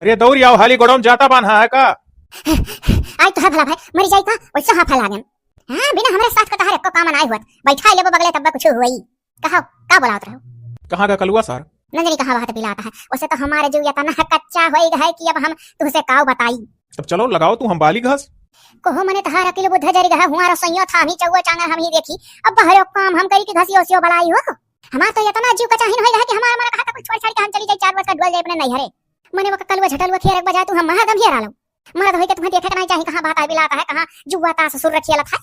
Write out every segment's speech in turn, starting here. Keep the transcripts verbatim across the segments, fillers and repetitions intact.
अरे दौरी आओ, हाली गोडाउन जाता बान्हा है का? आज तो है भला भाई, मरी जाई का? वैसे हाँ फैला गन। हाँ, बिना हमरे साथ का तहार एको काम नाई हुआ। बैठा लेबो बगले तब कुछ हुई। कहो, का बोलावत रहो? कहाँ का कलुआ सार? नंदनी कहाँ बात बिलाता है? वैसे तो हमारे जीव इतना कच्चा होई है कि अब हम तुमसे काव बताई। तब चलो लगाओ तू हम बाली घास। कोहो मने तहार अकिल बुद्ध जरी गहा हुआ रसोइयो था, हम ही चौवा चांगर हम ही देखी। अब बहरो काम हम करी कि घसियो सियो बलाई हो। हमार तो इतना जीव कचाहिन होई रहा कि हमारा मन कहा था कुछ छोड़ छाड़ के हम चली जाई, चार बज का डोल जाई अपने नैहरे। मने वो कलुआ झटलुआ खेर एक बजा तू हम महा गंभीर आलो। मरद होई के तुम्हें देखे के नहीं चाही कहाँ बात आई बिलाता है, कहाँ जुआ तास सुर रखिया लथा।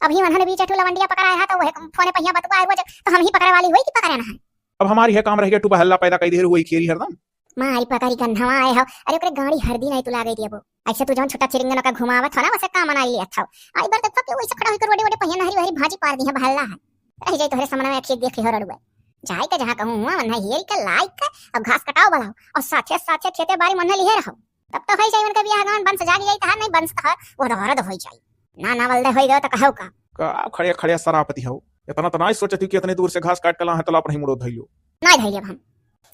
अभी उन्होंने बीच ठू लवंडिया पकड़ाया है तो वह फोने पहिया बतुआ है वो जब, तो हम ही पकड़े वाली हुई कि पकड़े ना है। अब हमारी है काम रह गया, टू बहल्ला पैदा कर दे रही हुई खेरी हरदम। मारी पकड़ी गन्हवा आए हो। अरे ओकरे गाड़ी हर दिन आई तू लागे दिया वो। ऐसे तू जौन छोटा चिरिंगन का घुमावत हो ना, वैसे काम मनाई लिया था। आई बार देखो कि वैसे खड़ा होकर रोडे वोडे पहिया नहरी वहरी भाजी पार दी है, बहल्ला है। रह जाई तोहरे सामने में खेत देखे हो रड़ुआ। जाए के जहाँ कहूँ हुआ, वन्ना हेरी के लाई के अब घास कटाओ बलाओ। और साथे साथे खेते बारी मन लिहे रहो। तब तो होई जाई उनका बियाह गान, बंस जाग जाई तहार, नहीं बंस तहार, वो तो हरद होई जाई। ना, ना, बलदे होई गयो तो कहो का? का खड़े खड़े सरापति हो? इतना तो नहीं सोचती कि इतनी दूर से घास काट के ला है, तो ला अपने ही मुड़ो धइलो। नहीं धइले अब हम।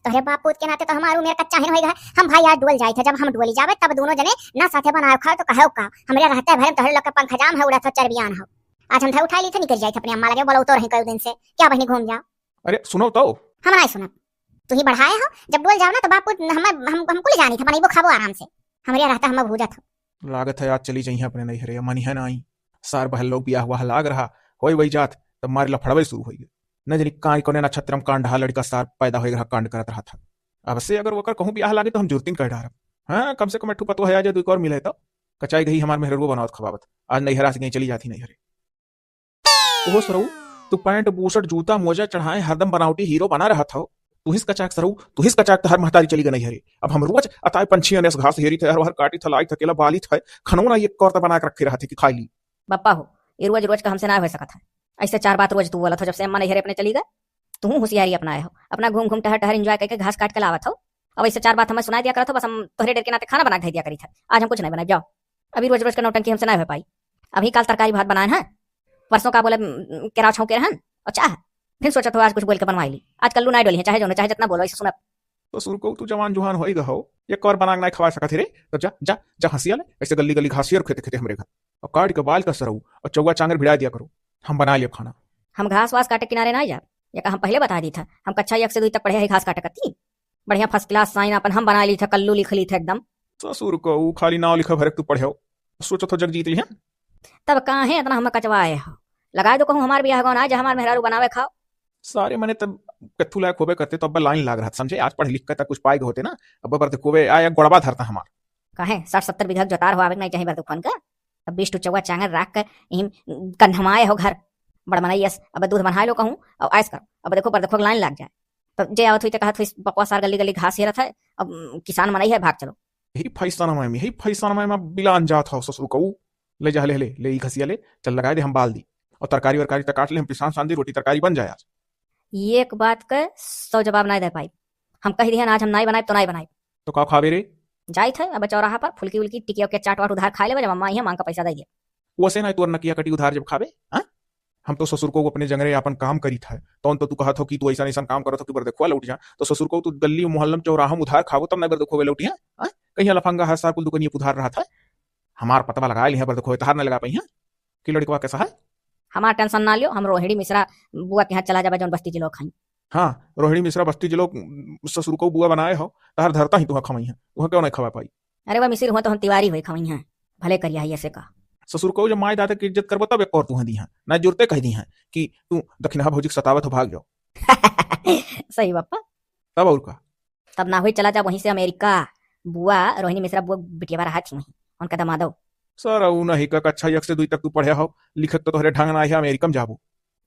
तोहरे बाप पूत के नाते तो हमार उम्र कच्चा हिन होई गए। हम भाई आज डोल जाई थे, जब हम डोली जावे तब दोनों जने ना साथे बनाओ खाओ तो कहो का? हमरे रहते भरे में तोहरे लोग के पंख जाम है, उड़त हो चरबियान हो। आज हम थे उठा ली थे, निकल जाई थे अपने अम्मा लगे, बोलो तो रही कई दिन से, क्या बहिनी घूम जाओ? अरे सुनो तो। हम नहीं सुनब। तू ही बढ़ाए हो, जब डोल जाओ ना तो बाप पूत हम, हम, हम कुल जानी थे, बनइबो खाबो आराम से। हमरे रहते हम भूजत हो। लागत है आज चली जइहें अपने नैहरे, मनिहे नाई। सार बहन लोग बियाह वाह लाग रहा, होई वही जात, तब मारे लफड़वे शुरू होई गए। न जानी काई कोने नक्षत्रम कांड हा, लड़का सार पैदा होई रहा, कांड करत रहा था। अब से अगर वकर कहूँ बियाह लागे तो हम जुर्तिन कह डारब। हाँ, कम से कम एक ठो पतोह है, आज दुई और मिले तो। कचाई गई हमार मेहररुआ बनावत खवावत, आज नैहरा से गई चली जाती नैहरे। ओहो सरऊ, तू पैंट, बूसट, जूता, मोजा चढ़ाए हरदम बनावटी हीरो बना रहत हौ। तुहिस कचाक सरऊ, तुहिस कचाक तहर महतारी चली गई नैहरे। अब हम रोज अताए पंछी अनेस घास हेरी थे, हर हर काटी थे, लाई थे, केला बाली थे, खनौना एक कौर त बना के रखे रहत है कि खाई ली। बप्पा हो, ये रोज रोज का हमसे ना हो सकत है। ऐसे चार बात रोज तू बोलत हो, जब से अम्मा नैहरे अपने चली गए। तू होशियारी अपनाए हो, अपना घूम घूम टहर टहर enjoy करके घास काट के लावत हो। अब ऐसे चार बात हमें सुनाई दिया करत हो, बस हम तोहरे डर के नाते खाना बना के धई दिया करी था। आज हम कुछ नहीं बनाए, जाओ। अभी रोज रोज का नौटंकी हमसे ना हो पाई। अभी काल तरकारी भात बनाए हैं, परसों का बोले, उम, केराव छौंके रहन और चाह। फिर सोचत हो आज कुछ बोल के बनवाई ली। आज कल्लू ना डोली है, चाहे जो ना, चाहे जितना बोलो, ऐसे सुनब। तो सुरको तू जवान जुहान होई गहो, एक और बना के ना खवा सकत ही रे। तो जा, जा, जा हंसिया ले, ऐसे गली गली घासियर खेते खेते हमरे घर। और काट के बाल का सरऊ और चौवा चांगर भिड़ा दिया करो, हम बना लिया खाना। हम घास वास काटे किनारे ना जाब, ये का हम पहले बता दी था। हम कक्षा एक से दुई तक पढ़े है घास काटे कत्ती। बढ़िया first class sign अपन हम बना ली था, कल्लू लिख ली था एकदम। ससुर को ऊ खाली नाव लिखा भरे तू पढ़े हो, सोचत हो जग जीत लिहन। तब काहे इतना हमें कचवाए हो? लगाए दो कहूँ हमार बियाह गौन आज हमार मेहरारू बनावे खाओ। सारे मने तब कत्थू लायक होबे करते तो अब लाइन लाग रहा था, समझे? आज पढ़ लिख के तक कुछ पाए होते ना, अब बर देखोबे आया गोड़वा धरता हमार। काहे साठ सत्तर बीघा के जोतार हो आवे के नहीं चाही बर दुखन का? अब बीस टू चौवा चांगर राख के इहिम कन्हमाए हो घर। बड़ मनई यस, अब दूध बनाए लो कहूँ, अब ऐस करो। अब देखो बर देखो लाइन लाग जाए। तब जे आवत हुई तो कहत हुई बकवास सार गली गली घास हेरत है, अब किसान मनई है, भाग चलो। यही फैसला में, यही फैसला में बिलान जात हो ससुर कहू। ले जा, ले, ले, ले ई घसिया ले, चल लगाए दे, हम बाल दी। और तरकारी वरकारी तक काट ले, हम पिसान सान दी, रोटी तरकारी बन जाए आज। ये एक बात के सौ जवाब नाई दे पाई। हम कह दिहन आज हम नाई बनाइब तो नाई बनाइब। तो का खाबे रे? जाइत है अब चौराहा पर फुलकी उलकी टिकिया उकिया चाट वाट उधार खाए लेबे, जब अम्मा आई है मांग का पैसा दे दिया। वैसे ना तोर नकिया कटी उधार जब खाबे, हाँ? हम तो ससुर को अपने जंगरे आपन काम करी था, तौन तो तू कहत हो कि तू ऐसा ऐसा काम करत हो कि बर देखुआ लौट जा, तो ससुर को तू गली मोहल्ला में चौराहा में उधार खाबो तब ना बर देखुआ लौटिया, हाँ? कहीं लफंगा हर साल कुल दुकानिया उधार रहा था। हमार पतवा लगा लिया बर देखुआ, तहार ना लगा पाई, हाँ? कि लड़कवा कैसा है? हमार tension ना लियो, हम रोहिणी मिश्रा बुआ के यहाँ चला जाबे, जौन बस्ती जिलो खाई। हाँ, रोहिणी मिश्रा बस्ती जिलो, उम, ससुर को बुआ बनाए हो, तहर धरता ही तुहा खवाई है, वहाँ क्यों नहीं खवा पाई? अरे वह मिसिर हुआ तो हम तिवारी हुए खवाई हैं, भले करिया है ऐसे का। ससुर को जब माय दादा की इज्जत करबो तब एक और तुहा दी है, ना जुरते कह दी है कि तू दखिनहा भौजी के सतावत हो, भाग जाओ। सही बापा। तब और का? तब ना हुई चला जा वहीं से अमेरिका, बुआ रोहिणी मिश्रा बुआ बिटिया रहा थी वहीं, उनका दमादो। सर, ऊ नहीं का कक्षा एक से दुई तक तू पढ़े हो, लिखत तो तोहरे ढंग ना है, अमेरिका में जाबो।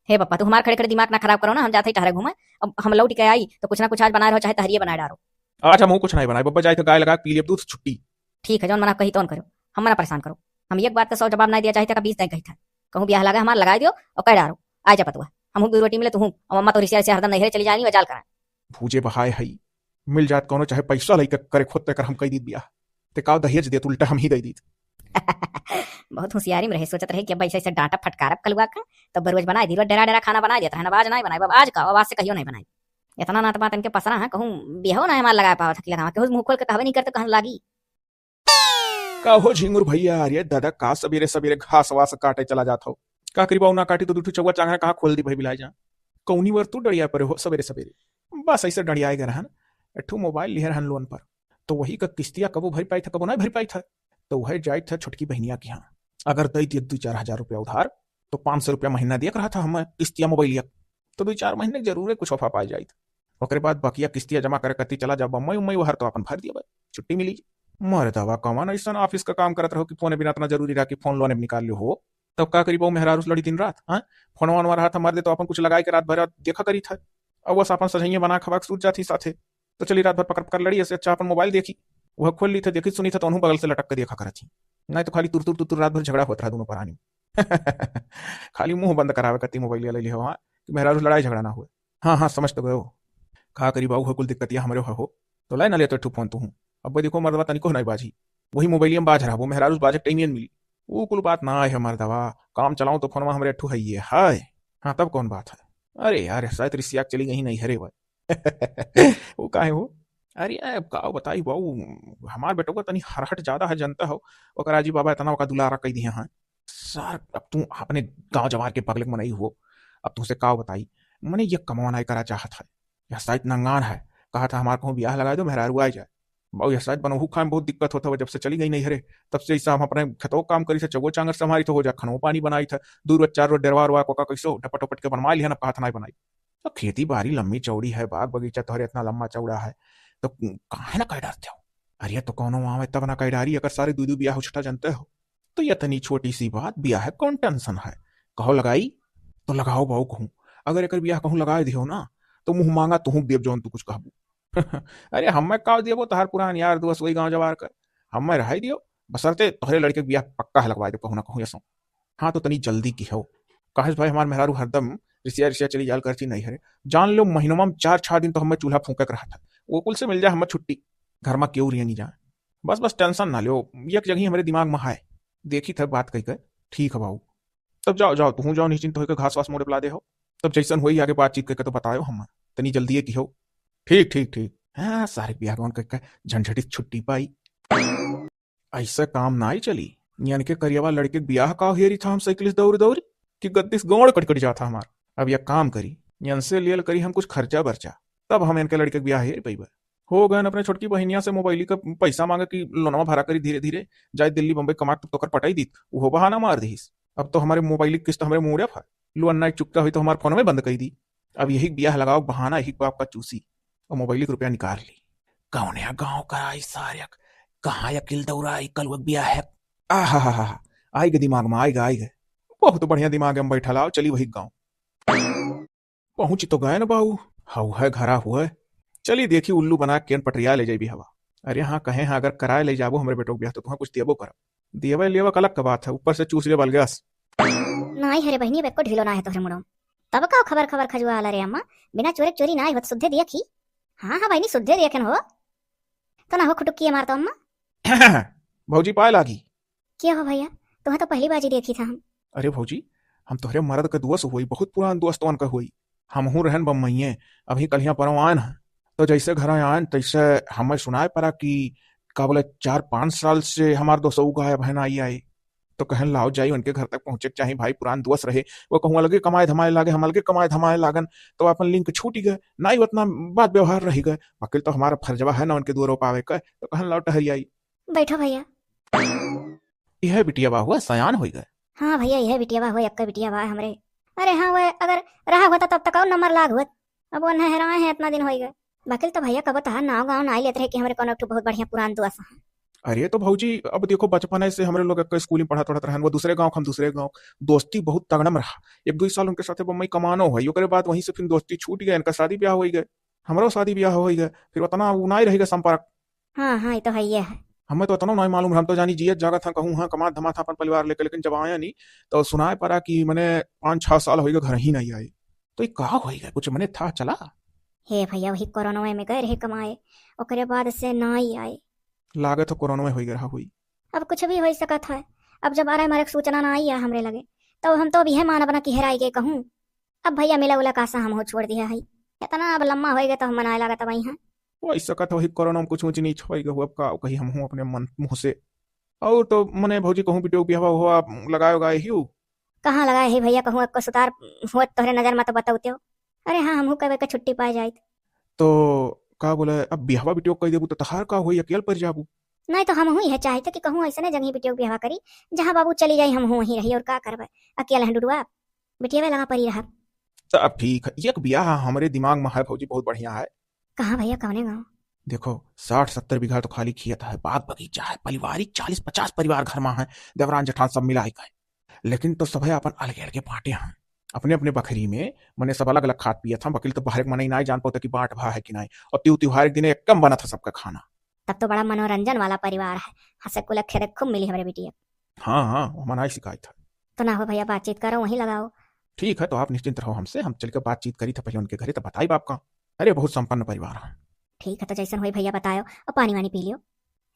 हे पप्पा, तू हमार खड़े खड़े दिमाग ना खराब करो ना, हम जाते ही टहरे घूमे। अब हम लौट के आई तो कुछ ना कुछ आज बनाए रहो, चाहे तहरिये बनाए डारो। आज हम कुछ नहीं बनाए बब्बा, जाए तो गाय लगा के पी लेब दूध, छुट्टी। ठीक है, जौन मना कही तौन करो, हम मना परेशान करो। हम एक बात का सौ जवाब नहीं दिया, चाहे तक बीस दिन कही था, कहूँ ब्याह लगा हमार लगाए दियो और कह डारो, आ जा पतुआ, हम हूँ दू रोटी मिले तू हूँ, और मम्मा तो रिसिया रिसिया हरदम नैहरे चली जानी, मजाल करा। भूजे बहाए हई, मिल जात कौनो चाहे पैसा लइके करे खुद तेकर हम कई दीत बियाह। ते का दहेज देत, उल्टा हम ही दे दीत। बहुत होशियारी में रहे, सोचत रहे कि अब ऐसे ऐसे डांटब फटकारब कलुआ का, तब रोज बनाए दी, रोज डेरा डेरा खाना बनाए देत रहे, अब आज नहीं बनाए, अब आज का, अब आज से कहियो नहीं बनाए। इतना ना त बात इनके पसरा है, कहूँ बियाहो ना हमार लगाए पावत हकीला, केहू से मुँह खोल के कहबे नहीं करते, कहन लागी। का हो झिंगुर भैया, अरे दादा, का सबेरे सबेरे घास वास काटे चला जात हो? का करी बाऊ, ना काटी तो दुठू चौवा चांगरा कहाँ खोल दी भाई बिलाए जा। कौनी वर तू डरिया परे हो सबेरे सबेरे? बस ऐसे डरियाए गए रहन, एक ठो मोबाइल लिहे रहन लोन पर, तो वही का किस्तिया कबो भर पाई था, कबो ना भर पाई था, तो वह जाइत था छोटकी बहनिया के यहाँ। अगर दे दिए दो चार हजार रुपया उधार, तो पाँच सौ रुपया महीना दिया रहा था हम किस्तिया मोबाइलिया। तो दो चार महीने के जरूर कुछ वफा पाए जाइत। ओकरे बाद बकिया किस्तिया जमा करे कती चला जाओ बम्मई उम्मई, वहर तो अपन भर दिया भाई, छुट्टी मिली। मरे दवा, कवन ऐसन ऑफिस का काम करत रहो कि फोन बिना इतना जरूरी रहा कि फोन लोन निकाल लियो हो? तब का करी बाऊ, मेहरारू से लड़ी दिन रात, हाँ? फोनवा वनवा रहा था मर दे तो अपन कुछ लगाए के रात भर देखा करी था। अब बस अपन सजैया बना खबा के सूत जाती साथे। तो चली रात भर पकड़ पकड़ लड़ी, ऐसे अच्छा अपन मोबाइल देखी। वह खोल ली था, देखी सुनी था तो उन्हों बगल से लटक के देखा करत ही। नहीं तो खाली तुर तुर तुर तुर रात भर झगड़ा होत रहा दोनों परानी। खाली मुंह बंद करावे कती मोबाइल ले लिया हो, हाँ, कि मेहरारू से लड़ाई झगड़ा ना हुए। हाँ हाँ, समझ तो गयो। का करी बाऊ, हो कुल दिक्कतिया हमरे हो। तो लाई ना ले तो ठू फोन तू हूँ। अब देखो मर्दवा तनिको नहीं बाजी, वही मोबाइलिया में बाज रहा, वो मेहरारू से बाजे टाइम मिली। वो कुल बात ना आए है मर्दवा, काम चलाओ तो फोनवा हमरे ठू है ये है। हाँ तब कौन बात है? अरे यार, शायद रिसिया के चली गई नहीं हरे भाई। वो काहे हो? अरे यार, अब का बताई बाऊ, हमार बेटवा तनी हरहट ज्यादा है, जनता हो। ओकर आजी बाबा इतना ओका दुलारा कई दिए हैं। सर, अब तू अपने गांव जवार के पगले मनई हो, अब तुमसे का बताई, मने ये कमवा नाई करा चाहत है। यह शायद नंगान है, कहा था हमार कहूँ ब्याह लगा दो, मेहरारू आ जाए। बाऊ, यह शायद बनहू खाए में बहुत दिक्कत होता हुआ, जब से चली गई नहीं हरे, तब से ऐसा हम अपने खेतों काम करी थे, चौगो चांगर संभारी थे, हो जा खनवा पानी बनाई था, दू रोज चार रोज डेरवा उरवा कोका कैसो डपट उपट के बनवा लिया ना, कहा था नहीं बनाई। तो खेती बाड़ी लम्बी चौड़ी है, बाग बगीचा तोहरे इतना लम्बा चौड़ा है, तो काहे ना कह डरते हो? अरे तो कौनो आवे तब ना कह डारी, अगर सारे दू दू ब्याह उछटा जानते हो। तो ये तनी छोटी सी बात, ब्याह है, कौन टेंशन है? कहो लगाई तो लगाओ बाऊ कहूँ, अगर एकर ब्याह कहूँ लगाए दियो ना, तो मुँह मांगा तुहूँ देब जौन तू कुछ कहबू। अरे हमें का देबो, तोहार पुरान यार दोस्त वही गाँव जवार कर, हमें रहाई दियो, बसरते तोहरे लड़के के ब्याह पक्का है, लगवाए दे कहूँ ना कहूँ यसो। हाँ तो तनी जल्दी की हो, काहे से भाई हमार मेहरारू हरदम रिसिया रिसिया चली जाल करती नहीं हरे। जान लो महीनों में चार छह दिन तो हमें चूल्हा फूंके के रहा था, वो कुल से मिल जाए हमें छुट्टी, घर में क्यों रियंगी जाए। बस बस टेंशन ना लो, एक जगह हमरे दिमाग में है, देखी था बात कही के। ठीक है बाऊ, तब जाओ जाओ, तू जाओ निश्चिंत होकर घास वास मोड़े पिला दे हो, तब जैसन होई आगे बातचीत करके तो बतायो हम, तनी जल्दी की हो। ठीक ठीक ठीक। हाँ, सारे ब्याह कौन करके झंझटित छुट्टी पाई। ऐसा काम नाई चली। यानी के करियावा लड़के के ब्याह का हेरी था हम साइकिल से दौड़ दौड़ी कि गद्दी से गोड़ कट कट जाता हमार। अब यह काम करी, इनसे लियल करी हम कुछ खर्चा बर्चा, तब हम इनके लड़के के ब्याह हेर पैबे। हो गए अपने छोटकी बहिनिया से मोबाइल का पैसा मांगे कि लोनवा भरा करी धीरे धीरे, जाए दिल्ली बम्बई कमा के तब तोकर पटाई दीत, वो बहाना मार दीस। अब तो हमारे मोबाइल की किस्त हमारे मुड़े फर, लोन ना चुकता हुई तो हमारे फोन में बंद कर दी। अब यही ब्याह लगाओ बहाना, यही बाप का चूसी। और मोबाइल के रुपया निकाल ली। कौन है गाँव का आई सारे, कहाँ अकिल दौरा आई कल वो ब्याह है। आहा हा हा, आई गए दिमाग में, आई गए, आई गए। बहुत बढ़िया दिमाग में बैठा लाओ, चली वही गाँव। पहुँच तो गए ना बाऊ, हऊ है घरा हुए। चली देखी उल्लू बना के केन पटरिया ले जाई हवा। अरे हाँ, कहे हाँ, अगर कराए ले जाबो हमरे बेटो के ब्याह तो तुहाँ कुछ देबो करब। देवे लेवे का अलग का बात है, ऊपर से चूस ले बलगस। नाई हरे बहिनी, अब एको ढीलो ना है तोहरे मुड़ो। तब का खबर खबर खजुआ आला रे अम्मा, बिना चोरी के चोरी ना होत, सुद्धे दिया की। हाँ हाँ बहिनी, सुद्धे दिया केन हो। तो ना हो खुटुक किए मारता अम्मा। भौजी पाए लागी। क्या हो भैया, तुम्हें तो पहली बाजी देखी था हम। अरे भौजी, हम तोहरे मर्द के दोस्त होई, बहुत पुरान दोस्तवन के होई। हमहू रहन बम्मइये, अभी कलिया परवा आयन है। तो जैसे घर आयन तैसे हमें सुनाए पड़ा कि का बोले चार पाँच साल से हमार दोस्त गायब है ना आई आई। तो कहन लाओ जाई उनके घर तक पहुँचे के चाही भाई, पुरान दोस्त रहे। वो कहूँ अलगे कमाए धमाए लागे, हम अलगे कमाए धमाए लागन, तो अपन लिंक छूट गए, ना ही उतना बात व्यवहार रह गए। बाकी तो हमारा फर्जवा है ना उनके दुआरो पावे का, तो कहन लाओ टहरी आई। बैठो भैया। यह बिटिया बा हुआ सयान होई गए। हाँ भैया, यह बिटिया बा हुआ, यक्का बिटिया बा हमरे। अरे हाँ, वह अगर रहा होता तब तक और नंबर लाग होत। अब वो नहराए हैं, इतना दिन होई गए। बाकिल तो भैया कबो तहार नाव गाँव ना लेत रहे कि हमरे कोनो एक ठो बहुत बढ़िया पुरान दोस्त हैं। अरे तो भौजी, अब देखो बचपन से हमरे लोग एक स्कूल में पढ़त पढ़त रहन, वो दूसरे गाँव, हम दूसरे गाँव, दोस्ती बहुत तगड़म रहा। एक दो साल उनके साथे बम्बई कमानो हुई, ओकरे बाद वहीं से फिर दोस्ती छूट गए, इनका शादी ब्याह होई गए, हमरो शादी ब्याह होई गए, फिर उतना उ नाई रह गए संपर्क। हाँ हाँ, ये तो है, ये है। हमें तो इतना नाई मालूम, हम तो जानी जियत जागत हाँ कहूँ हाँ कमात धमात हाँ अपन परिवार लेके, लेकिन जब आया नहीं तो सुनाए पड़ा कि मने पाँच छह साल होई गए घर ही नहीं आए। तो ये का होई गए, कुछ मने था चला? हे भैया, वही कोरोना में गए रहे कमाए, ओकरे बाद से नाई आए। लागत हो कोरोना में होई गए रहा हुई। अब कुछ भी होई सकत है। अब जब अरे मरे के सूचना ना आई है हमरे लगे, तो हम तो अब यह मानब ना कि हेराई गए कहूँ। अब भैया मिला उला का आसा हम हो छोड़ दिया है। एतना अब लम्मा होइ गए तो हम मनाए लागत अब यहाँ। वही सकत हो, वही कोरोना में कुछ ऊँच नीच होइ गए हो, अब का कही हम हूँ अपने मन मुँह से। और तो मने भौजी कहूँ बिटियो बियाहवा हुआ लगाए उगाए ही? कहाँ लगाए ही भैया, कहूँ एक सुतार हुआ तोहरे नजर में तो बतौते हो। अरे हाँ, हमहू कबे के छुट्टी पाए जाइत। तो का बोले, अब बियाहवा बिटियो कह देबू तो तहार का होई, अकेल पड़ जाबू। नहीं तो हमहू यह चाहित कि कहूँ ऐसने जगह बिटियो बियाहवा करी, जहाँ बाबू चली जाई, हमहू वहीं रही, और का करबे, अकेल हैं डुडुआ, बिटियवे लगा परी रहब। तो अब ठीक है, एक बियाह हमरे दिमाग में है भौजी, बहुत बढ़िया है। कहाँ भैया, कौने गाँव? देखो, साठ सत्तर बीघा तो खाली खेत है, बाग बगीचा है, पारिवारिक चालीस पचास परिवार घर में है, देवरान जेठान सब मिला के है। लेकिन तो सभे अपन अलगे अलगे बाँटे हैं, अपने अपने बखरी में, मने सब अलग अलग खात पियत हैं। बकिल तो बाहर के मनई नाई जान पावत कि बाँट भा है कि नाई, और त्यू त्योहार के दिन एक कम बनत है सबका खाना। तब तो बड़ा मनोरंजन वाला परिवार है, हंसे कुल खेदे खूब मिली हमरे बिटिया। हाँ हाँ, वो मनाई शिकायत है। तो ना हो भैया, बातचीत करो, वहीं लगाओ। ठीक है, तो आप निश्चिंत रहो हमसे, हम चल के बातचीत करी था पहले उनके घरे, तो बताई बाप का। अरे बहुत संपन्न परिवार है। ठीक है, तो जैसन होई भैया बतायो, और पानी वानी पी लियो।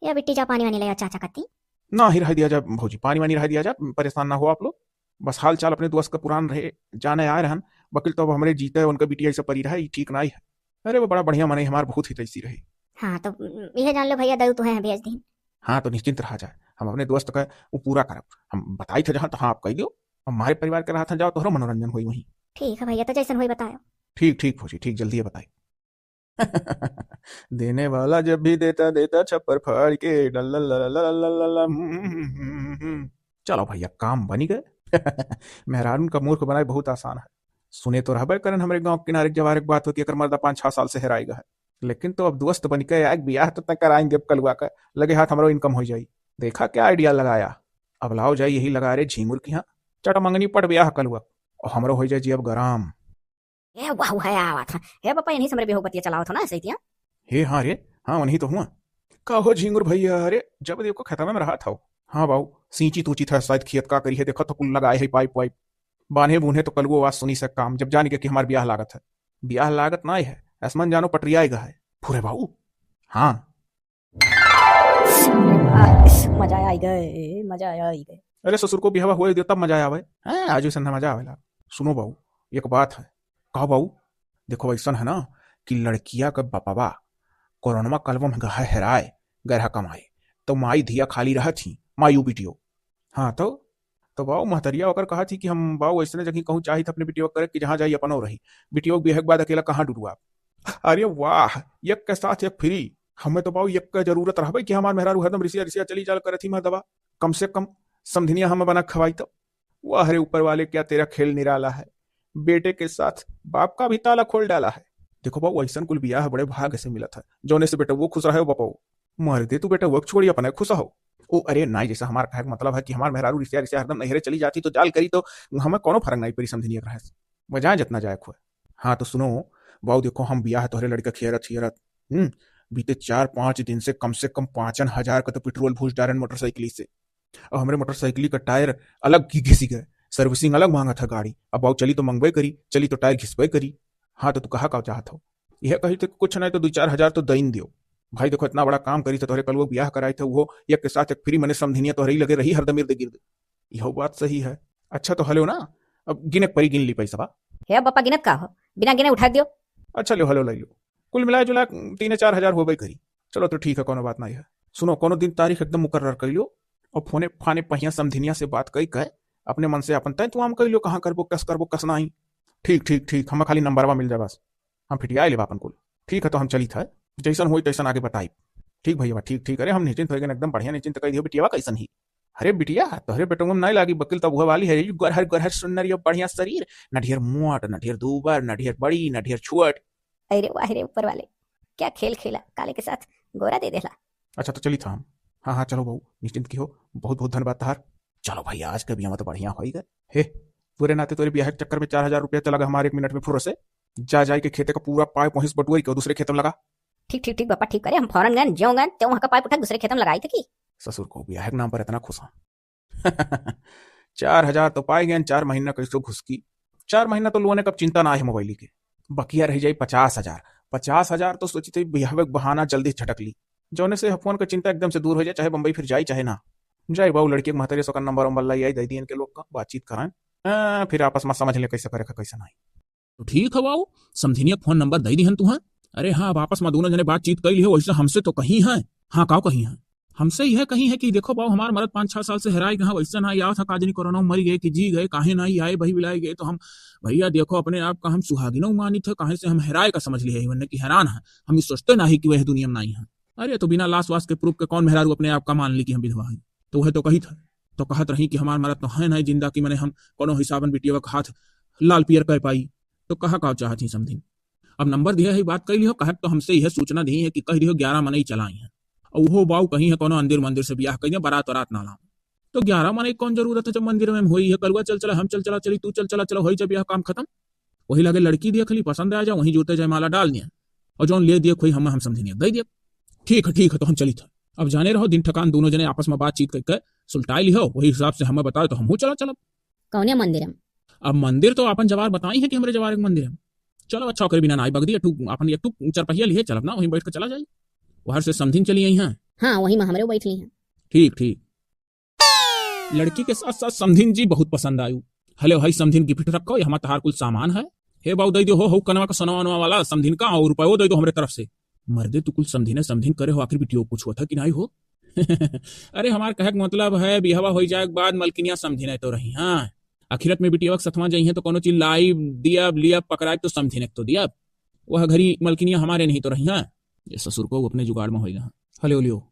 या बिट्टी जा पानी वानी ले आ, चाचा कत्ती। ना ही रह दिया जा भौजी, पानी वानी रह दिया जा, परेशान ना हो आप लोग। बस हाल चाल अपने दोस्त का पुरान रहे, जाने आए रहन, बकिल तो अब हमरे जीते उनका बिटिया ऐसा परी रहे, ई ठीक नाई है। अरे वो बड़ा बढ़िया मनई हमार, बहुत हितैषी रहे। हाँ, तो यह जान लो भैया, दाऊ तो हैं भेज दीन। हाँ, तो निश्चिंत रहा जाए, हम अपने दोस्त का वो पूरा करब। हम बताई थे जहाँ तहाँ आप कह दियो, हमारे परिवार के रहा था, जाओ तोहरो मनोरंजन होई वहीं। ठीक है भैया, तो जैसन होई बतायो। ठीक, ठीक भौजी, ठीक, जल्दी ये बताई। देने वाला जब भी देता, देता छप्पर फाड़ के, डल, डल, डल, डल, डल, डल, डल, हम्म, हम्म, हम्म, हम्म, हम्म। चलो भैया, काम बनी गए। मेहरारून का मूर्ख बनाए बहुत आसान है। सुने तो रहबे करन, हमरे गाँव किनारे एक जवार एक बात होती, अगर मर्दा पाँच छह साल से हेराई गए है, लेकिन तो अब दोस्त बन के आए, बियाह तो तय कराइन देब कलुआ का, लगे हाथ हमरो income हो जाई। देखा क्या idea लगाया। अब लाओ जाई यही लगा रे झींगुर की यहाँ, चटमंगनी पट बियाह कलुआ, और हमरो हो जाए जी अब गराम। ए, वाह, वाह, आवत है। हे बापा, इन्हीं से हमरे बियाह बतिया चलावत हो ना, ऐसे ही तिया। हे, हाँ रे, हाँ, उन्हीं तो हुआ। का हो झींगुर भैया, अरे, जब देखो खेतवे में रहत हो। हाँ बाऊ, सींची तूची था, शायद खेत का करी है, देखो तो कुल लगाए है पाइप वाइप। बान्हे बून्हे तो कलुओ आवाज सुनी से काम, जब जान गया कि हमार बियाह लागत है। बियाह लागत ना है, आसमान जानो पटरिया आएगा है। फुरे बाऊ। हाँ। अरे वाह, मजा आई गए, मजा आई गए। अरे ससुर को बियाह हुए दियो तब मजा आवे। हाँ, आजू से ना मजा आवेला। सुनो बाऊ, एक बात है। का बाऊ? देखो ऐसन है ना कि लड़किया का बापवा कोरोनमा कलवा में गहा हेराए, गरहा कमाए, तो माई धिया खाली रहत ही, माई बिटियो। हाँ तो, तो बाऊ महतरिया ओकर कहत ही कि हम बाऊ ऐसने जगह कहूँ चाहित अपने बिटियो करे कि जहाँ जाई अपनो रही। बिटियो के बियाह के बाद अकेला कहाँ डुडुआ। अरे वाह, एक के साथ एक free। हमें तो बाऊ एक के जरूरत रहबे कि हमार मेहरारू हरदम रिसिया रिसिया चली जाल करत ही मर्दवा। कम से कम समधिनिया हमें बना खवाई तो। वाह रे ऊपर वाले, क्या तेरा खेल निराला है। बेटे के साथ बाप का भी ताला खोल डाला है। देखो बाऊ, ऐसन कुल बियाह बड़े भाग से मिलत है, जौने से बेटवो खुश रहे, बापो। मर दे तू बेटवो के छोड़ी अपने खुश हो। ओ अरे नाई, जैसा हमार कहे के मतलब है कि हमार मेहरारू रिसिया रिसिया हरदम नैहरे चली जाती तो जाल करी तो हमें कोनो फर्क नहीं पड़ी समधिनिया के रहे से। वो जाए जितना जाए खुए। हाँ तो सुनो बाऊ, देखो हम बियाह तोहरे लड़का खियरत खियरत, हम्म, बीते चार पाँच दिन से कम से कम पाँचन हजार का तो पेट्रोल भूस डारन मोटरसाइकिल से। अब हमरे मोटरसाइकिल का टायर अलग घि-, घिसी गए, servicing अलग मांगत है गाड़ी। अब बाऊ चली तो मंगबे करी, चली तो टायर घिसबे करी। हाँ तो तू कहा का चाहत हो? यह कही थे कुछ नहीं तो दो चार हजार तो दइन दियो। भाई देखो इतना बड़ा काम करी थे, तोहरे कलुआ बियाह कराए थे, वो एक के साथ एक free, मने समधिनिया तोहरे ही लगे रही हरदम इर्द गिर्द। यह बात सही है। अच्छा तो हलो ना, अब गिने के परी, गिन ली पैसा बा। हे बापा, गिनत का हो, बिना गिने उठा दियो। अच्छा लो, हलो ले लो, कुल मिला जुला तीन चार हजार होबे करी। चलो तो ठीक है, कोनो बात नहीं है। सुनो, कोनो दिन तारीख एकदम मुकर्रर कर लियो और फोने फाने पहिया समधिनिया से बात कई के अपने मन से अपन तय तुआम कर लियो, कहाँ करबो, कस करबो, कस नहीं। ठीक ठीक ठीक, हम खाली नंबरवा मिल जा बस, हम फिटिया लेबा अपन कुल। ठीक है तो हम चली था, जैसन होई तैसन आगे बताई। ठीक भैया, ठीक ठीक। अरे हम निश्चिंत हो गए एकदम बढ़िया, निश्चिंत कह दियो। बिटियावा कैसन ही? अरे बिटिया तोहरे बेटवा में नहीं लागी, बकिल तब हुआ वाली है, गरहर गरहर सुन्नर, ये बढ़िया शरीर, न ढेर मोट, न ढेर दूबर, न ढेर बड़ी, न ढेर छोट। अरे वाह रे ऊपर वाले, क्या खेल खेला, काले के साथ गोरा दे देला। अच्छा तो चली था हम। हाँ हाँ चलो बाऊ, निश्चिंत की हो, बहुत बहुत धन्यवाद तहार। चलो भाई, आज के बियाह में तो बढ़िया हो ही गए। हे, तोरे नाते तोरे बियाह के चक्कर में चार हजार रुपया चला गया हमारे एक मिनट में फुर्र से। जा जाए के खेते का पूरा पाइप वहीं से बटुआई के दूसरे खेत में लगा। ठीक ठीक ठीक बापा, ठीक करे, हम फौरन गए, ज्यों गए, त्यों वहाँ का पाइप उठा के दूसरे खेत में लगाई थे की। ससुर को बियाह के नाम पर इतना खुश हाँ। चार हजार तो पाए गए, चार महीना कैसो घुसकी। चार महीना तो लोने कब चिंता ना है मोबाइल के, बकिया रह जाई पचास हजार। पचास हजार तो सोची थे बियाह के बहाना जल्दी झटक ली, जौने से फोन का चिंता एकदम से दूर हो जाए, चाहे बम्बई फिर जाई चाहे ना जाए। बाऊ लड़की के महतारी से ओकर नंबर वंबर लाई आई, दे दी इनके लोग का, बातचीत कराएं। हाँ, फिर आपस में समझ ले कैसे करे का, कैसे नहीं। तो ठीक है बाऊ, समधिनिया फोन नंबर दइ दिहन तुहैं। अरे हाँ, अब आपस मा दूनो जने बातचीत कइ लिहो, वैसे हमसे तो कही हैं। हाँ, काव कही हैं? हमसे यह कही है कि देखो बाऊ, हमार मरद पाँच छह साल से हेराय गए हैं, वैसे नाहीं आवत है, का जनी कोरोना मा मरि गए कि जी गए, काहे नाहीं आए, बही बिलाए गए, तो हम, भइया देखो, अपने आप का हम सुहागिनो मानित है, काहे से हम हेराय का समझ लिहे हैं, वरना कि हैरान है, हम ई सोचते नाहीं कि वह दुनिया मा नाहीं है। अरे, तो बिना लाश वाश के proof के कौन मेहरारू अपने आप का मान ली कि हम विधवा हैं? तो वह तो कहित है, तो कहत रही कि हमार मरद तो है नाहीं जिंदा कि मने हम कौनो हिसाबन बिटियवा का हाथ लाल पियर कइ पाई। तो कहा का चाहत ही समधिन? अब नंबर दिहे है, बात कइ लिहो, कहत तो हमसे यह सूचना दिहे है कि कहि दिहो ग्यारह मनई चला आई हैं। और उहो बाऊ कही है कौनो अंदिर मंदिर से बियाह कइ दे, बारात वारात ना लाओ। तो ग्यारह मनई कौन जरूरत है जब मंदिर में होई है, कलुआ चल चला, हम चल चला चली, तू चल चला चला, होई जब यह काम खतम। वही लागे लड़की देख ली, पसंद आ जाओ, वहीं जुरते जयमाला डाल दिया। और जौन ले दिए खोई हम, हम समधिनिया दइ दिए। ठीक है, ठीक है, तो हम चलित है। अब जाने रहो, दिन ठकान दूनो जने आपस मा बातचीत कइ के सुलटाइ लिहो, वही हिसाब से हमें बताओ तो हमहू चला चलब। कौने मंदिर में? अब मंदिर तो आपन जवार बताई है कि हमरे जवार एक मंदिर है। चलो अच्छा, ओकरे बिना नाहीं बगदी, एक ठू आपन एक ठू चरपहिया लिहे चलब ना, वहीं बैठ के चला जाई। वहर से समधिन चली आई हैं। हाँ, वहीं मा हमरे बैठ ली हैं। ठीक, ठीक। लड़की के साथ साथ समधिन जी बहुत पसंद आयु। हले भाई समधिन, gift रखो, ये हमार तहार कुल सामान है। हे बाऊ, दइ दियो हो, हो कनवा का सोनवा वनवा वाला समधिन का, और रुपयो दइ दियो हमरे तरफ से। मर्दे, तू कुल समधिने समधिन करे हो, आखिर बिटियो कुछ होत है कि नाहीं हो? अरे, हमार कहे के मतलब है, बियाहवा होइ जाए के बाद मलकिनिया समधिने तो रही, हाँ। आखिरत में बिटियवा के सथवा जइहें तो कौनो चीज लाई, दिया, लिया, पकड़ाए तो समधिने के तो दिया। वह घरी मलकिनिया हमारे नहीं तो रही, हाँ। ये ससुर को अपने जुगाड़ में होइगा, हाँ। हले, लियो।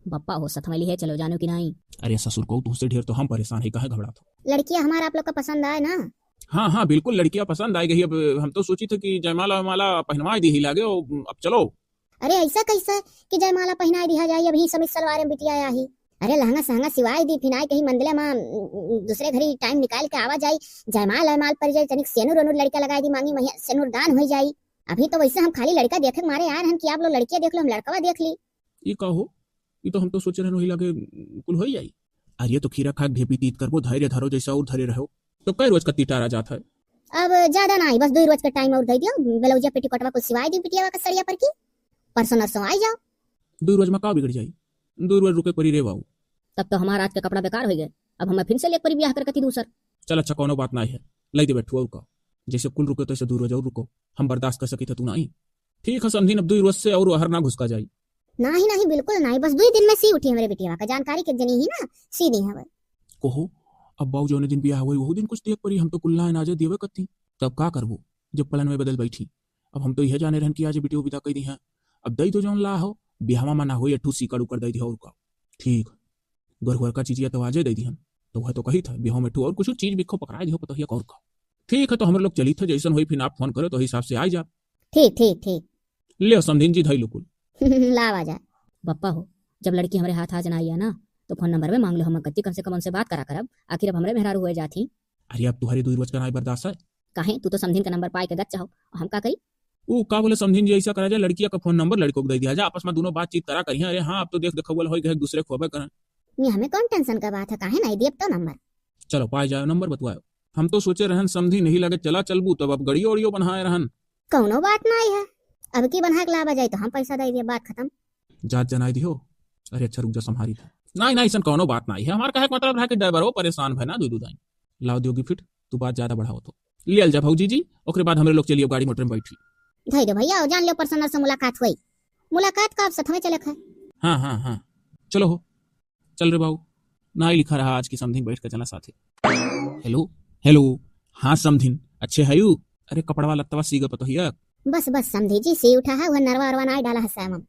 बप्पा हो, सथवा लिहे चलो जानो कि नाहीं? अरे ससुर को, तुहसे ढेर तो हम परेशान है, काहे घबरात हो? लड़किया हमार आप लोग का पसंद आए ना? हाँ, हाँ, बिल्कुल, लड़किया पसंद आए गई। अब हम तो सोचित है कि जयमाला वयमाला पहनवाए दी ही लागे, ओ, अब चलो। अरे ऐसा कैसे कि जयमाला पहनाए दिहा जाई? अभी समीज सलवारे में बिटिया आही। अरे लहंगा सहंगा सिवाए दी, फिर आए कहीं मंदिर मा, उम, उम, दूसरे घरी time निकाल के आवा जाई, जयमाल वयमाल परि जाई, तनिक सेनुर वेनुर लड़का लगाए दी, मांगी महिया सेनुर दान होइ जाई। अभी तो वैसे हम खाली लड़का देखे के मारे आए रहन कि आप लोग लड़किया देख लो, हम लड़कवा देख ली। ई का हो? ई तो हम तो सोचे रहन वही लागे, उम, कुल होइ जाई। अरे तो खीरा खा के ढेपी तीत करबो, धैर्य धरो, जैसा और धरे रहो। तो कै रोज का तिटारा जात है? अब ज्यादा नाहीं, बस दुई रोज के time और दइ दियो, ब्लाउजिया पेटीकोटवा कुल सिवाए दी बिटियावा का सड़िया पर की, परसों नरसों आई जाओ। दुई रोज मा का बिगड़ जाई? दुई रोज रुके परी रे बाऊ। तब तो हमार आज के कपड़ा बेकार होइ गए, अब हमें फिर से लेके परी बियाह करके थी दूसर। चल अच्छा, कौनो बात नाहीं है, लइ दे बैठू और का, जैसे कुल रुके तैसे दुई रोज और रुको, हम बर्दाश्त कर सकी थे तू नाहीं। ठीक है समधिन, अब दुई रोज से और वहर ना घुसका जाई। नाहीं, नाहीं, बिल्कुल नाहीं, बस दुई दिन में सी उठी हमरे बिटियावा का, जानकारी के जनी ही ना, सी दी हवे। कहो, अब बाऊ जौने दिन बियाह होई, वहू दिन कुछ देख परी, हम तो कुल लाइन आजे देवे कत्ती। तब का करबो, जब पलन में बदल बैठी। अब हम तो यह जाने रहन कि आज बिटियो विदा कइ दी हैं। अब दइ दो जौन ला हो, बियाहवा मा ना होई, अठू सीकड़ उकड़ दइ दिहो और का। ठीक, गरहुअर का चीजिया तो आजे दइ दिहन, तो वह तो कही था, बियाह में ठू और कुछ चीज बिखो पकड़ाए दिहो पतोहिया का और का। ठीक है, तो हमरे लोग चली थे, जैसन होई फिर आप फोन करो तो हिसाब से आ जा। ठीक, ठीक, ठीक। ले समधिन जी, धई लो कुल। लावा जा। बप्पा हो, जब लड़की हमरे हाथ आ जना आइया ना, तो फोन नंबर में मांग लो, हम कत्ती कम से कम उनसे बात करा करब, आखिर अब हमरे मेहरारू हुए जात ही। अरे अब तुहरे दुई रोज का नाई बर्दाश्त है। काहे, तू तो समधिन का नंबर पाए के गच्चा हो, हम का करी? ऊ का बोले समधिन जी, ऐसा करा जाए, लड़किया का फोन नंबर लड़को के दे दिया जाए, आपस में दोनों बातचीत करा करिया। अरे हाँ, अब तो देख देखौवल होई गए, एक दूसरे खोबे करन। ये हमें कौन टेंशन का बात है, काहे नाई दियब तो नंबर? चलो पाए जाए नंबर, बतवाओ। हम तो सोचे रहन समधिन नहीं लगे चला चलबू, तब अब गड़ियो ओड़ियो बनाए रहन। कौनो बात नाई है, अब की बना के लावा जाए तो हम पैसा दे दिए, बात खत्म। जात जनाई दियो। अरे अच्छा रुक जा, संभारी था। नाई नाई, ऐसन कौनो बात नाई है, हमार कहे के मतलब रहा कि ड्राइवर हो परेशान भय ना दू दू दाई। लाओ दियो गिफ्ट, तू बात ज्यादा बढ़ाओ तो। लियल जा भौजी जी, ओकरे बाद हमरे लोग चलियो गाड़ी मोटर में बैठी। धई दो भैया, जान लियो पर्सनल से मुलाकात हुई। मुलाकात का आप सथवे चले खे। हाँ हाँ हाँ, चलो हो। चल रे बाऊ, नाई लिखा रहा आज की समधिन बैठ के चला साथे। हेलो, हेलो, हाँ समधिन, अच्छे है यू? अरे कपड़वा लत्तवा सी गए पतोहिया। बस बस समधी जी, सी उठा है, वह नरवा अरवा नाई डाला है सैमम।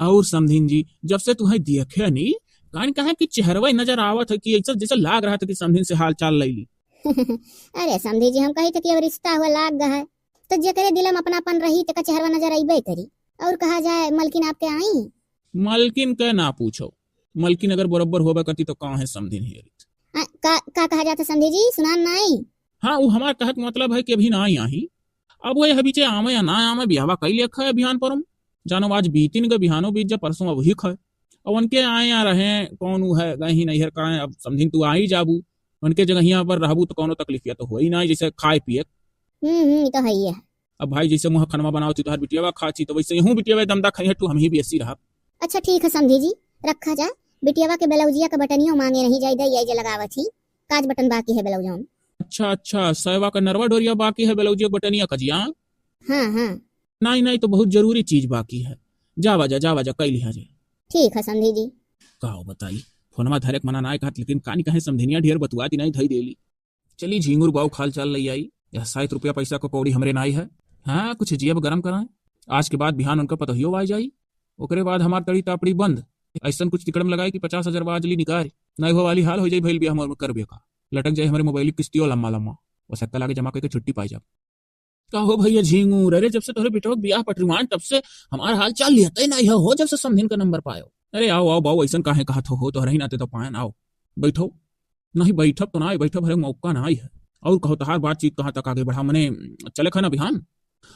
और समधिन जी, जब से तुहें देखे नी, कान कहे कि चेहरवा नजर आवत है कि ऐसा जैसे लाग रहा था कि समधिन से हाल चाल ले ली। अरे समधी जी, हम कही थे कि अब रिश्ता हुआ लाग गया है, तो जेकरे दिल में अपनापन रही, तेका चेहरवा नजर अइबे करी। और कहा जाए, मलकिन आपके आई? मलकिन के ना पूछो, मलकिन अगर बरोबर होबे करती तो काहे समधिन ही अरित। आ, का, का कहा जाता समधी जी, सुनान नाई? हाँ, वो हमार कहे के मतलब है कि अभी ना आई। अब वह बीचे आवे या ना आवे, बियाहवा कई लेख है अभियान पर। जानो आज बीतिन गए, बिहानो बीत जा, परसों अब ही खाए। और उनके आए या रहे, कौन ऊ है, गए ही नैहर का है, अब समधिन तू आ ही जाबू। उनके जगह यहाँ पर रहबू तो कौनो तकलीफ या तो होई ना, जैसे खाए पिए। हम्म, हम्म, ई तो है ही है। अब भाई जैसे मुँह खनवा बनाओ थी, तोहार बिटियावा खा छी, तो वैसे यहूँ बिटियावा दमदा खाई हटू, हम ही बेसी रहब। अच्छा ठीक है समधी जी, रखा जा। बिटियावा के ब्लाउजिया का बटनियो मांगे नहीं जाई, दे ये जे लगावत ही। काज बटन बाकी है ब्लाउजों में। अच्छा, अच्छा, सैवा का नरवा डोरिया बाकी है, ब्लाउजिया बटनिया का जिया? हाँ, हाँ। नाई, नाई, तो बहुत जरूरी चीज बाकी है। जावा जा, जावा जा, कई लिहा जे। ठीक है समधी जी। का हो बताई, फोनमा धरे के मना नाई कहत, लेकिन कानी कहे समधिनिया ढेर बतुआती नाई, धई देली। चली झींगुर बाऊ खाल चाल लई आई। यह सात रुपया पैसा को कौड़ी हमरे नाई है। हाँ, कुछ जियब गरम कराए। आज के बाद बिहान उनका पतोहियो आ जाई। ओकरे बाद हमार तड़ी तापड़ी बंद। ऐसन कुछ तिकड़म लगाए कि पचास हजार बाज ली निकार। नाई हो वाली हाल हो जाई, भइल बिया हमर कर बिया का। लटक जाए हमरे मोबाइल की किस्तियों लम्मा लम्मा। वो सक्का लागे जमा करके छुट्टी पाई जाब। का हो भैया झींगुर, अरे जब से तोहरे बेटवा के बियाह पटरुआन तब से हमार हाल चाल लिहते नाई हो, जब से समधिन का नंबर पायो। अरे आओ, आओ बाऊ, ऐसन काहे कहत हो, हो तोहरे ही नाते तो पायन, आओ बैठो। नहीं बैठब तो ना, बैठब हरे मौका ना आई है। और कहो तहार बातचीत कहाँ तक आगे बढ़ा, मने चले खाना बिहान?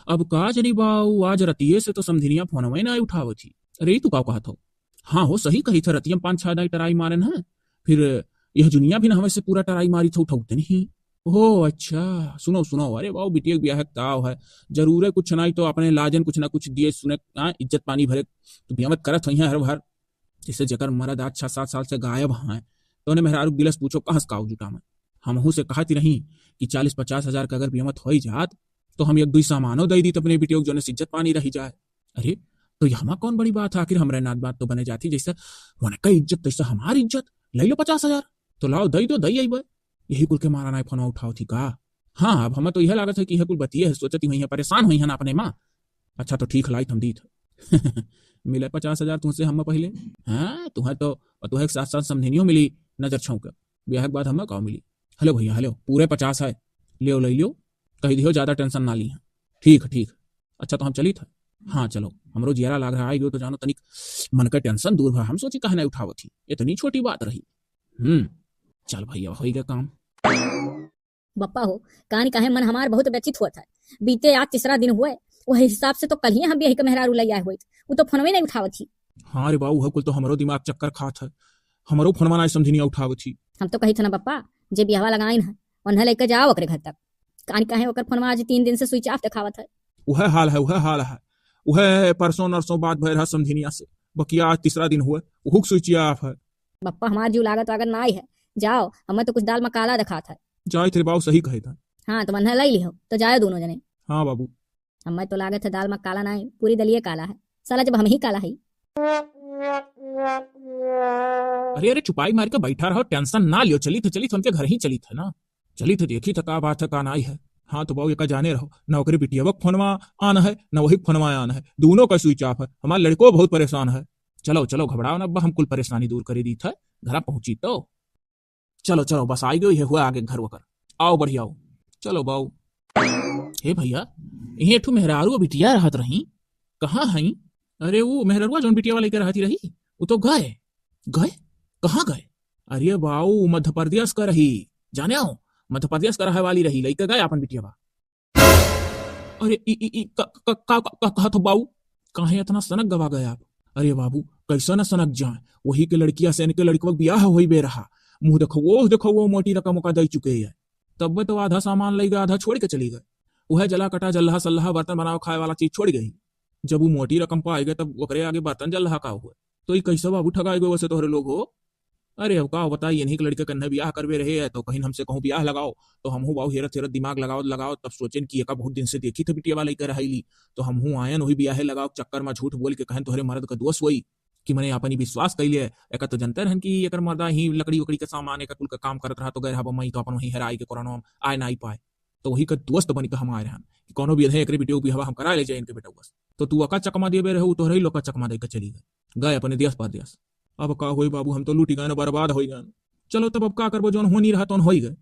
अब का जनी बाऊ, आज रतिये से तो समधिनिया फोनवे ना उठावत ही। अरे तू का कहत हो? हाँ हो, सही कही था, रतिया में पाँच छह दाई टराई मारन है, फिर यह जुनिया भी ना हमें से पूरा टराई मारी था, उठावते नहीं। ओह अच्छा, सुनो सुनो, अरे बाऊ बिटिया के बियाह के ताव है, जरूरे कुछ नाई तो अपने लाजन कुछ ना कुछ दिए सुने, हाँ, इज्जत पानी भरे, तू बियाह मत करत होइहैं हर भर। जैसे जेकर मरद आज छह सात साल से गायब हैं, तो उन्हें मेहरारू के दिलस पूछो कहाँ से काऊ जुटा में। हमहू से कहत ही रही कि चालीस पचास हजार का अगर बियाह मत होई जात, तो हम एक दुई सामानो दे दीत अपने बिटिया के, जौने से इज्जत पानी रही जाए। अरे, तो यहाँ कौन बड़ी बात है, आखिर हमरे नात बात तो बने जाती, जैसे उनका इज्जत तैसे हमारी इज्जत। ले लो पचास हजार, तो लाओ दे दो, दे आई बे। यही कुल के मारा नाई फोनवा उठावत ही का? हाँ, अब हमें तो यह लागत है कि यह कुल बतिये है, सोचत ही हुई है, परेशान हुई है ना अपने माँ। अच्छा तो ठीक, लाइत हम दीत। मिले पचास हजार तुमसे हम पहले। हाँ, तुम्हें तो, और तुम्हें एक साथ साथ समधिनियो मिली, नजर छौंक। ब्याह के बाद हमें का मिली? हेलो भैया, हेलो, पूरे पचास है, लियो, ले लियो, कही दियो ज्यादा टेंशन ना ली है। ठीक है, ठीक है। अच्छा तो हम चली था। हाँ चलो, हमरो जियरा लाग रहा है, यो तो जानो तनिक मन का टेंशन दूर भा, हम सोची काहे नहीं उठावत ही, इतनी छोटी बात रही। हम्म, चल भैया, होई गया काम। बप्पा हो, कानी काहे मन हमार बहुत व्यथित होत है। बीते आज तीसरा दिन हुए, वही हिसाब से तो कल ही हम बियाही के मेहरारू लई आए होइत, उ तो फोनवे नहीं उठावत ही। हाँ रे बाऊ, वह कुल तो हमरो दिमाग चक्कर खात है, हमरो फोनवा नहीं समधिनिया उठावत ही। हम तो कही थे ना बप्पा, जे बियाहवा लगाइन है, उन्हें लेके जाओ ओकरे घर तक। कानी काहे ओकर फोनवा आज तीन दिन से switch off देखावत है। वह हाल है, वह हाल है, वह परसों नरसों बात भय रहा समधिनिया से, बकिया आज तीसरा दिन हुए, उहुक switch off है। बप्पा हमार जीव लागत वागत ना आई है, जाओ, हमें तो कुछ दाल में काला देखात है। जाए तेरे बाऊ सही कहे था। हाँ, तो मन्ना लाई लिहो, तो जाए दोनों जने। हाँ बाबू। हमें तो लागत है दाल में काला ना है, पूरी दलिये काला है। साला जब हम ही काला है। अरे, अरे, चुपाई मार के बैठा रहो, टेंशन ना लियो, चली थे, चली थे, उनके घर ही चली थे ना। चली थे, देखी थे का बात है, का नाई है। हाँ तो बाऊ, एका जाने रहो, ना ओकरे बिटियावा के फोनवा आन है, ना वही फोनवा आन है, दोनों का switch off है। हमार लड़को बहुत परेशान है। चलो, चलो, घबराओ ना, अब्बा हम कुल परेशानी दूर करी दी थे, घरा पहुँची तो। चलो, चलो, बस आई गयो, ये हुआ आगे घर वकर। आओ, बढ़िया आओ। चलो, बाऊ। हे भैया, इहे ठू मेहरारू बिटिया रहत रही, कहाँ हई? अरे, वो मेहररुआ जौन बिटिया वाले के रहती रही, वो तो गए। गए? कहाँ गए? अरे बाऊ, मध्य प्रदेश का रही, जाने हो, मध्य प्रदेश का रहे वाली रही, लइके गए अपन बिटिया बा। अरे, ई, ई, ई, का, का, का, का, का कहत हो बाऊ? काहे इतना सनक गवा गए आप? अरे बाबू, कैसा ना सनक जाए, वही के लड़किया से इनके लड़कवा के बियाह होई बे रहा। मुँह देखो, वो देखो, वो मोटी रकम का दे चुके है। तब तो आधा सामान लई गए, आधा छोड़ के चली गए। वह जला कटा, जल्लाहा सल्लाहा, बर्तन बनाओ खाए वाला चीज छोड़ गई। जब वो मोटी रकम पाए गए, तब ओकरे आगे बर्तन जल्लाहा का हुए? तो ई कैसे बाबू ठगाए गए वैसे तोहरे लोग हो? अरे अब का बताई, इन्हीं के लड़के कन्हे बियाह करबे रहे है, तो कहीं हमसे कहूँ बियाह लगाओ, तो हमहू बाऊ हेरत हेरत दिमाग लगाओ लगाओ, तब सोचेन कि एका बहुत दिन से देखी थे बिटिया वाले के रहैली, तो हमहू आयन वही बियाहे लगाओ चक्कर में झूठ बोल के कहन तोहरे मर्द का दोष होई कि मने अपन ही विश्वास कैले। एका तो जनते रहन कि एकर मर्दा ही लकड़ी उकड़ी के सामान एका कुल का काम करत रहा, तो गए रहा बम्बई, तो अपन वहीं हेराई के कोरोना में आए ना आई पाए। तो वही का दोस्त बन के हम आए रहन कि कोनो भी अधे एकरे बिटिया बियाहवा हम करा ले जाए इनके बेटा बस। तो तू ओका चकमा देबे रहे, उ तोहरे ही लोग का चकमा दे के चली गए, गए अपने देश परदेश। अब का होई बाबू, हम तो लूटी गए ना, बर्बाद होई गए। चलो तब अब का करबो, जौन होनी रहा तौन होई गए।